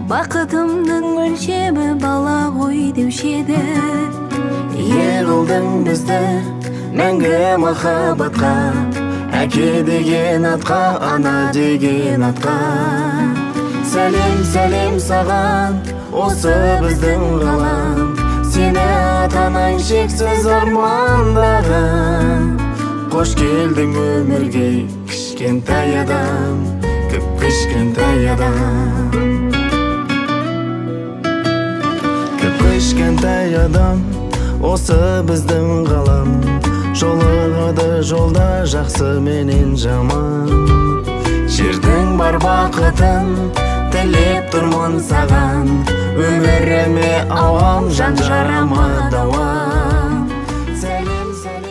Бақытымның өлшемі бала ғой деуші еді. Ие қылдың бізді мәңгі махаббатқа, әке деген атқа, ана деген атқа. Сәлем, сәлем саған, осы біздің ғалам. Сені ата анаң шексіз армандаған. Қош келдің өмірге, кішкентай адам, кіп кішкентай адам. Кіп кішкентай адам, осы біздің ғалам. Жолығады жолда жақсы менен жаман. Жердің бар бақытын тілеп тұрмын саған. Өміріме ауам, жан жарама дауа. Сәлем, сәлем.